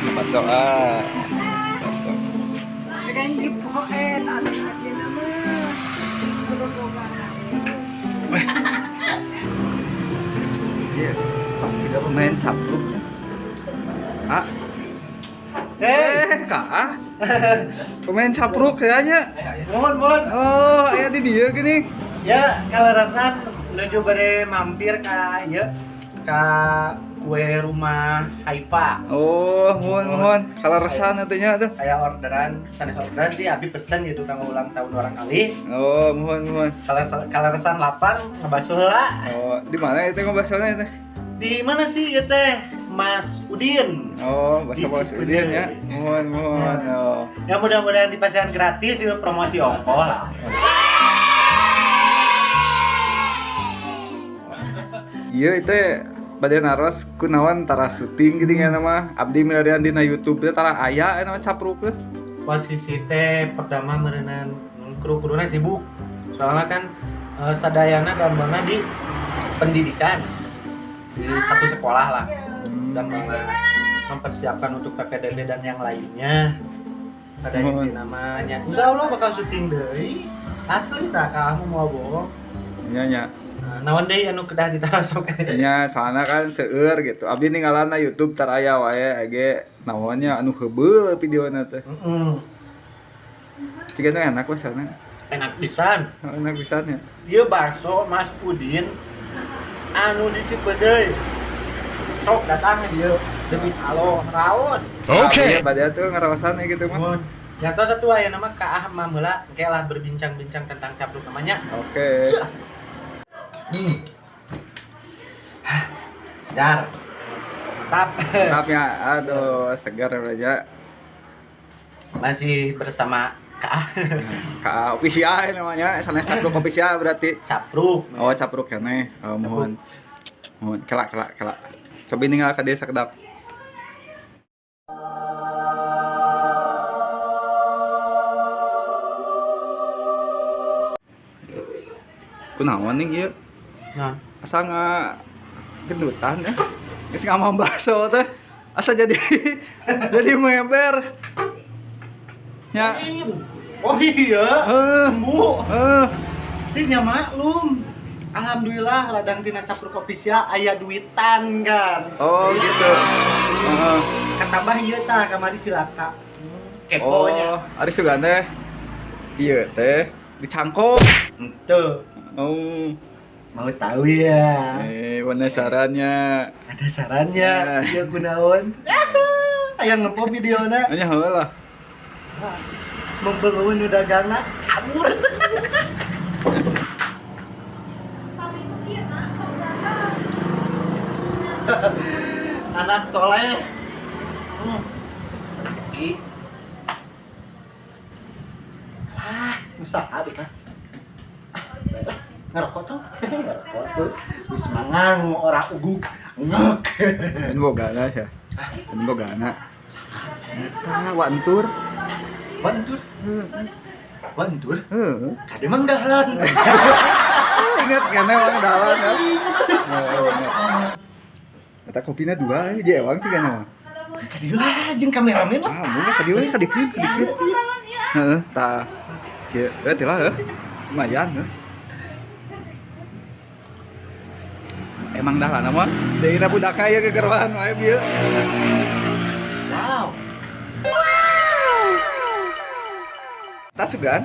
Bakso ah. Bakso. Iya, juga pemain capruk. Ah. Kak. Pemain capruk kayaknya. Mohon, mohon. Oh, ya di dia gini. Ya, kalau rasan menuju bare mampir ke ya ke kue rumah Haifa. Oh, mohon mohon. Kalau rasan nantinya tuh. Kayak orderan, sanes orderan sih abi pesen gitu kanggo ulang tahun orang kali. Oh, mohon mohon. Kalau rasan lapar ngebaso heula. Oh, di mana itu ngebasonya itu? Di mana sih ieu teh? Mas Udin. Oh, bakso Mas Udin ya. Mohon mohon. Oh. Ya mudah-mudahan di pasien gratis itu promosi ongkoh lah. Iya itu bade naros kunaon tara syuting geuning nya mah. Abdi milarian dina YouTube teh tara aya eta mah capruk teh. Posisi teh pertama meureunan kru-kruna sibuk. Soalnya kan sadayana damangna di pendidikan di satu sekolah lah. Dan mempersiapkan untuk PPDB dan yang lainnya. Ada yang namanya. Insya Allah bakal syuting deui. Asli tak kamu mau bohong. Nya nya. Naon deui anu kedah ditarasok. Nya soalna kan seueur gitu. Abdi ninggalana YouTube tar aya wae ge naonnya anu heubeul videona teh. Heeh. Cigana enak basona. Enak pisan. Enak pisan ya. Ieu bakso Mas Udin anu di Cipeudeuy. Sok datang dia demi alo raos. Oke. Okay. Bade atuh ngaraosan gitu mah. Nyata satu aya nama Ka Ahmad heula engke lah berbincang-bincang tentang capruk namanya. Oke. Okay. Segar. Mantap. Mantap ya. Aduh, segar aja. Masih bersama Ka. Ka official namanya, sanes capruk official berarti. Capruk. Oh, capruk keneh. Oh, mohon. Mohon kelak kelak kelak. Coba ninggal ka dieu sakedap. Kunaon ning ieu? Nah, asa ngagendutan ya. Geus ngamam bakso teh. Asa jadi jadi meber. Nya. Oh iya. Heeh. Bu. Heeh. Ih nya maklum. Alhamdulillah ladang tina capruk official aya duitan kan. Oh gitu. Heeh. Katambah ieu tah kamari cilaka. Keponya. Oh, ari sugan teh. Ieu teh dicangkok. Henteu. Oh. Mau tahu ya? Penasarannya. Ada sarannya. Ieu kunaon? Aya ngepo videona. Nya heula. Membangun nu dagangna kabur. Anak soleh. Rezeki. Ah, usaha deh kan. Ngerokok tuh, ngerokok tuh. Wis mangan ora uguk, ngek. Ini bogana sih. Ini bogana. Eta wantur. Wantur. Wantur. Heeh. Kade mang dahlan. Ingat kan emang dahlan ya. Eta kopina dua je ewang sih kan emang. Kadieu lah jeung kameramen lah. Ah, mun kadieu we kadikeun kadikeun. Heeh, tah. Kieu, teh lah heuh. Lumayan heuh. Emang dahlan mah deui na budak ieu gegerwan wae bieu. Wow. Tah sugan.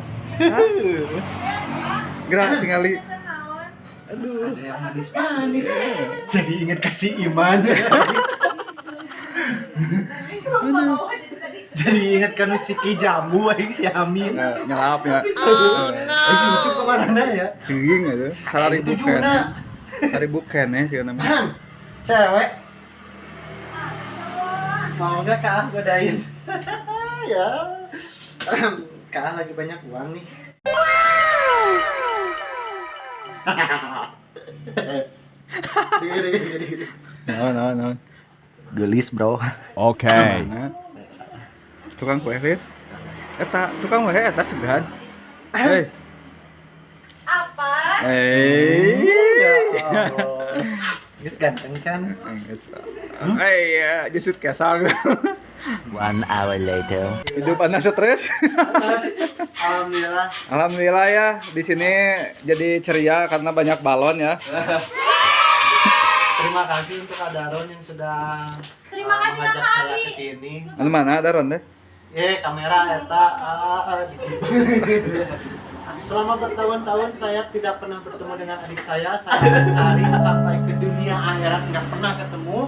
Gerak tingali. Aduh, ada yang manis-manis. Jadi ingat kasih iman. Jadi ingat kan si Ki Jambu aing si Amin. Nyelap ya. Lucu kemana ya? Teuing atuh. 1000 kene. 1000 kene sih namanya. Cewek. Mau enggak Kak godain? Ya. Kak lagi banyak uang nih. No, no, no. Gelis, bro. Oke. Okay. Tukang kue, Lin. Eta, tukang kue eta segan. Hei. Apa? Hei. Ya Allah. Geus ganteng kan? Geus. Eh, jusut kesang. 1 hour later. Hidup Anda stres? Alhamdulillah. Alhamdulillah ya, di sini jadi ceria karena banyak balon ya. Terima kasih untuk Adaron yang sudah Terima kasih, mengajak Kakak saya Abi. ke sini. Anu mana Daron teh? Kamera eta gitu. Selama bertahun-tahun saya tidak pernah bertemu dengan adik saya. Saya mencari sampai ke dunia akhirat nggak pernah ketemu.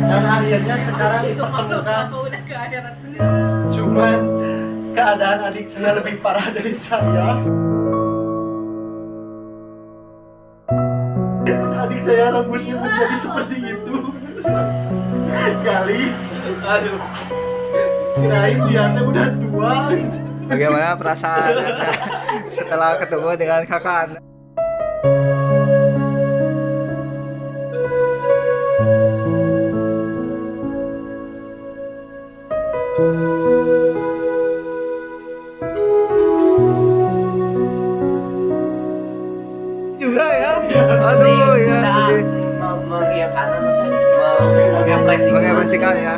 Dan akhirnya sekarang dipertemukan. Cuman keadaan adik saya lebih parah dari saya. Adik saya rambutnya menjadi seperti itu. Gali. Aduh. Kirain dia teh udah tua. Bagaimana perasaan Anda setelah ketemu dengan kakak Anda? Juga ya. Aduh ya, sedih. Mengekspresikan ya.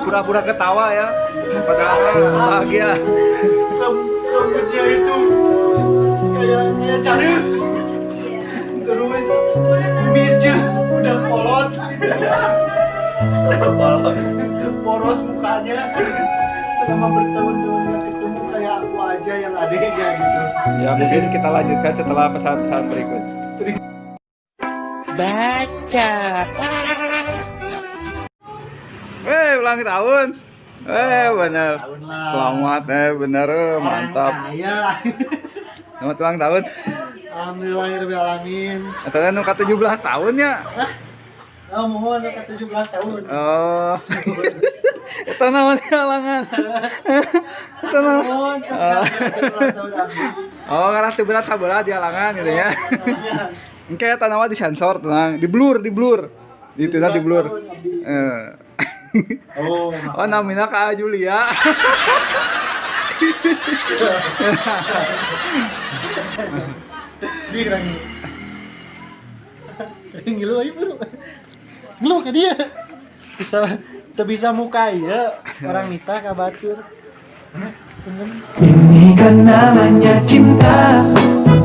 Pura-pura ketawa ya. Padahal bahagia. Rambutnya itu kayak cari. Terus kumisnya udah kolot. Poros mukanya. Selama bertahun-tahun nggak ketemu kayak aku aja yang adiknya gitu. Ya mungkin kita lanjutkan setelah pesan-pesan berikut. Baca. Ulang tahun. Benar. Selamat, benar, mantap. Kaya. Selamat ulang tahun. Alhamdulillahirabbil alamin. Eta nu ka 17 tahun ya. Oh, mohon nu ka 17 tahun. Oh. Eta naon halangan? Eta naon? Oh, ngarah teu berat saberat di halangan gitu ya. Engke eta naon disensor tenang, di blur, di blur. Itu di blur. Oh, oh namina Kak Julia. Ngilu aja bro. Ngilu ke dia. Bisa bisa muka ya orang nita ka batur. Ini kan namanya cinta.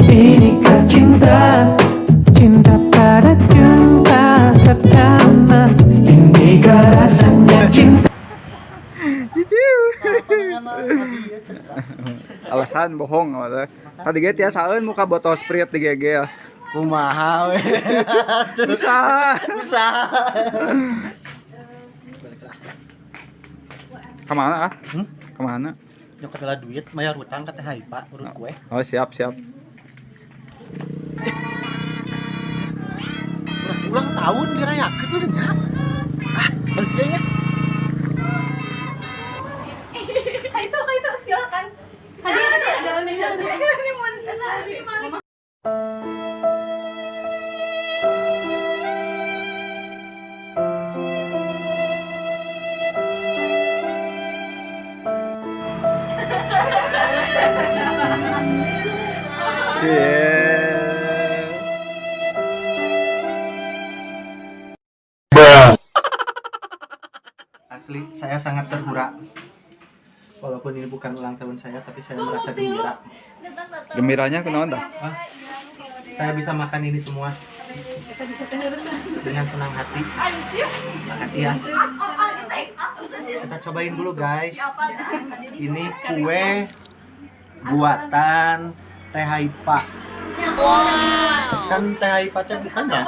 Ini kan cinta. Cinta pada jumpa pertama. Ini kan rasanya cinta. Alasan bohong maksudnya. Tadi ge tiasaeun muka botol Sprite di GG ya. Kumaha we. Bisa. Bisa. Kemana ah? Kemana? Nyokot lah duit, bayar hutang ke Teh Haipa, urut kue. Oh siap siap. Ulang tahun dirayakeun tuh nya. Ah, balik deui nya. Itu silakan. Hadir ada jalan nih. Ini mun malik. Asli, saya sangat terhura. Walaupun ini bukan ulang tahun saya, tapi saya merasa gembira. Gembiranya kunaon tah? Saya bisa makan ini semua dengan senang hati. Makasih ya. Kita cobain dulu guys. Ini kue buatan Teh Haipa. Kan Teh Haipa teh bukan ya?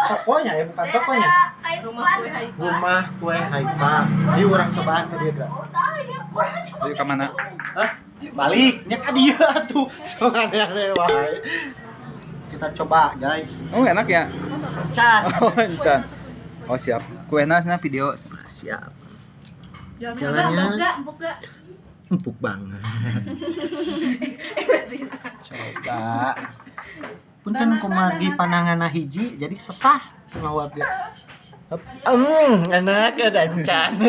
Tokonya ya, bukan tokonya. Rumah Kue Haipa. Ayo orang cobaan ke dia, Dra. Ayo ke mana? Hah? Baliknya ke dia tuh. Soalnya aneh wae. Kita coba, guys. Oh, enak ya? Encan. Oh, encan. Oh, siap. Kuena sana video. Siap. Jalannya empuk gak? Empuk banget. Coba. Punten kumargi pananganna hiji jadi sesah ngawat dia. Enak ya dancan.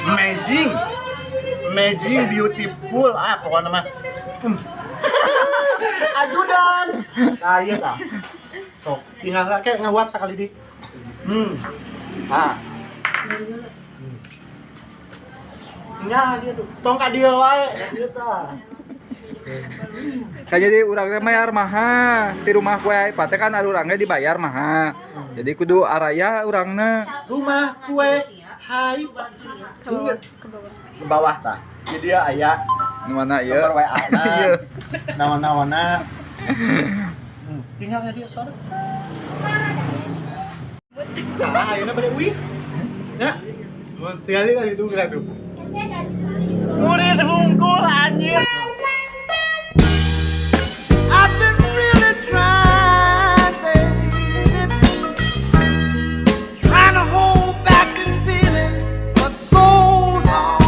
Amazing. Amazing, beautiful. Ah, pokoknya mah. Aduh dan. Nah, iya tah. Tuh, tinggal kayak ngeuap sekali di. Ah. Nya dia tuh. Tong ka dieu wae, dieu tah. Ka jadi urang teh mayar maha di rumah kue Haipa teh kan urangnya dibayar maha. Jadi kudu araya urangna. Rumah kue Haipa. Ke bawah tah. Jadi dia aya Nu mana ieu? Nomor WA na. Naon-naonna. Tinggal dia sore. Nah, ayeuna bade uih. Ya. Mun tinggal di itu geura tuh. Murid hungkul anjir. I've been really trying, baby, trying to hold back this feeling for so long.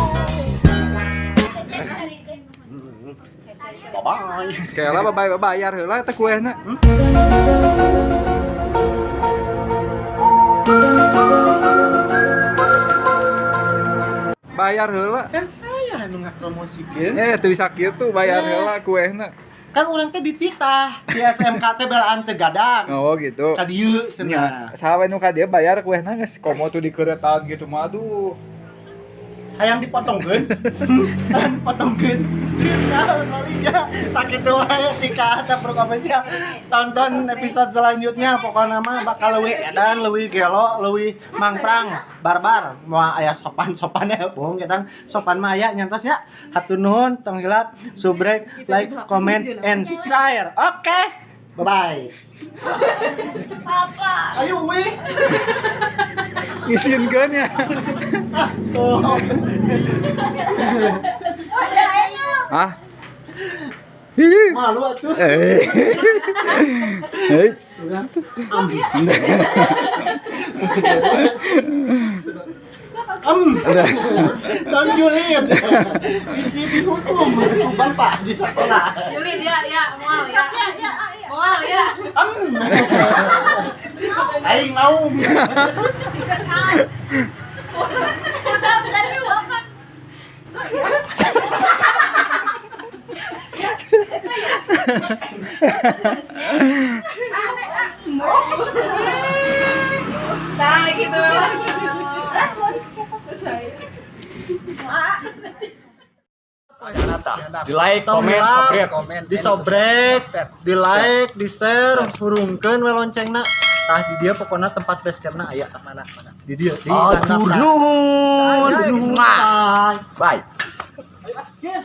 Bye bye. Kela bye bayar heula teh kuehna. Bayar heula. Kan saya anu ngapromosikeun. Teu bisa kitu bayar heula kuehna. Kan urang teh dititah di SMK teh belaan teu gadang. Oh gitu. Ka dieu cenah. Saha we nu ka dieu bayar kuehna geus komo tuh dikeretan gitu mah aduh. Hayang dipotongkeun. Hayang dipotongkeun. Sakit wae tika Capruk Official. Tonton episode selanjutnya pokoknya mah bakal leuwih edan, leuwih gelo, leuwih mangprang, barbar. Moal aya sopan-sopannya bohong ketang sopan mah aya nyantos ya. Hatur nuhun, tong hilap, subrek, like, comment, and share. Oke. Bye bye. Apa? Ayo wih. Ngisinkeun ya. Oh. Ah. Hihi. Malu atuh. Eh. Don Julin. Isi dihukum ku bapak di sekolah. Julin ya, ya, mual ya. Mual ya. Aing mau. Udah berarti wakan. Nah, gitu. Di like, komen, subscribe, di sobrek, di like, di share, hurungkeun we loncengna. Tah di dia pokoknya tempat base campna aya tah mana mana. Di dia di Atur nuhun. Bye. Bye. Ayo.